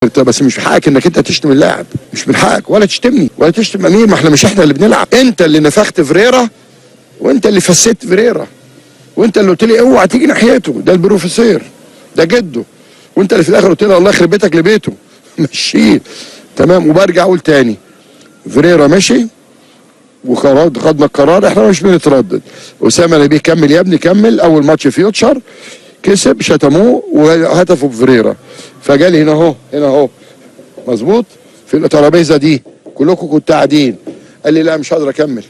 بس مش من حقك انك انت تشتم اللاعب، مش من حقك ولا تشتمني ولا تشتم امير، ما احنا مش احنا اللي بنلعب. انت اللي نفخت فريرا، وانت اللي فسيت فريرا، وانت اللي قلت لي اوعى تيجي ناحيته، ده البروفيسير، ده جده، وانت اللي في الاخر قلت لي الله يخرب بيتك لبيته. مشيه. تمام. وبرجع اقول تاني، فريرا مشي وقرار، خدنا القرار، احنا مش بنتردد. اسامة نبيه كمل يا ابني كمل. اول ماتش فيوتشر كسب، شتموه وهتفوا بفريرا، فجالي هنا اهو، هنا اهو مظبوط في الترابيزة دي، كلكم كنتوا قاعدين. قال لي لا مش هقدر اكمل.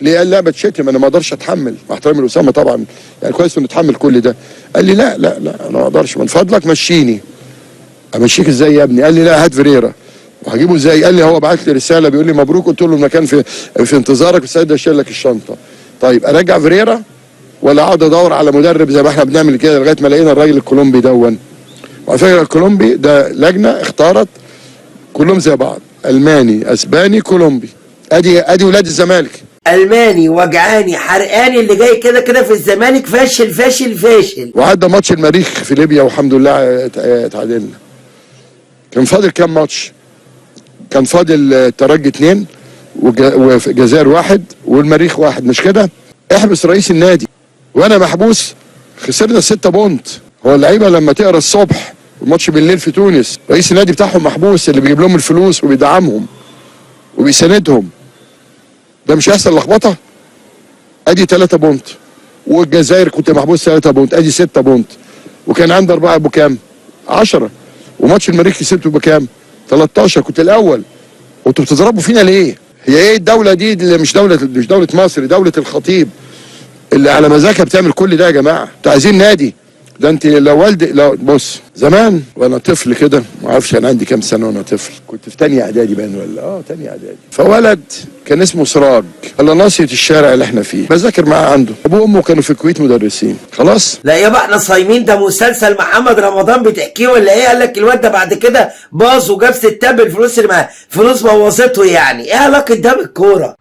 ليه؟ قال لا بتشتم، انا ما اقدرش اتحمل، مع احترامي لاسامة طبعا، يعني كويس انه اتحمل كل ده. قال لي لا لا لا انا ما اقدرش، من فضلك مشيني. امشيك ازاي يا ابني؟ قال لي لا هات فريرا. وهجيبه ازاي؟ قال لي هو بعت لي رسالة بيقول لي مبروك، قلت له المكان في انتظارك، بس ده اشيل لك الشنطة. طيب ارجع فريرا ولا اقعد ادور على مدرب زي ما احنا بنعمل كده لغاية ما لقينا الراجل الكولومبي دون؟ وعلى فكرة الكولومبي ده لجنة اختارت كلهم زي بعض، الماني اسباني كولومبي، ادي ولاد الزمالك. الماني وجعاني حرقاني اللي جاي كده كده في الزمالك، فاشل فاشل فاشل. وعدى ماتش المريخ في ليبيا والحمد لله اتعادلنا. كان فاضل كام ماتش؟ كان فاضل الترجي 2 والجزائر 1 والمريخ 1، مش كده؟ احبس رئيس النادي وانا محبوس، خسرنا 6 point. هو اللعيبة لما تقرا الصبح والماتش بالليل في تونس، رئيس النادي بتاعهم محبوس اللي بيجيب لهم الفلوس وبيدعمهم وبيساندهم، ده مش هيحصل لخبطة؟ ادي 3 point، والجزائر كنت محبوس 3 point، ادي 6 point، وكان عندي 4 بكام؟ 10. وماتش المريخ كسبته بكام؟ 13، كنت الاول. وانتوا بتضربوا فينا ليه؟ هي ايه الدولة دي اللي مش دولة، مش دولة مصر، دولة الخطيب اللي على مزاجها بتعمل كل ده يا جماعة؟ انتوا عايزين نادي ده انت لو والدي لو بص زمان وانا طفل كده، ما اعرفش انا عندي كام سنة وانا طفل، كنت في تانية اعدادي باين ولا تانية اعدادي. فولد كان اسمه سراج على ناصية الشارع اللي احنا فيه، بذاكر معاه عنده، ابوه وامه كانوا في الكويت مدرسين. خلاص. لا يابا احنا صايمين، ده مسلسل محمد رمضان بتحكيه ولا ايه؟ قال لك الواد ده بعد كده باظ وجاب ستات بالفلوس اللي معاه، فلوس بوظته، يعني ايه علاقة ده بالكورة؟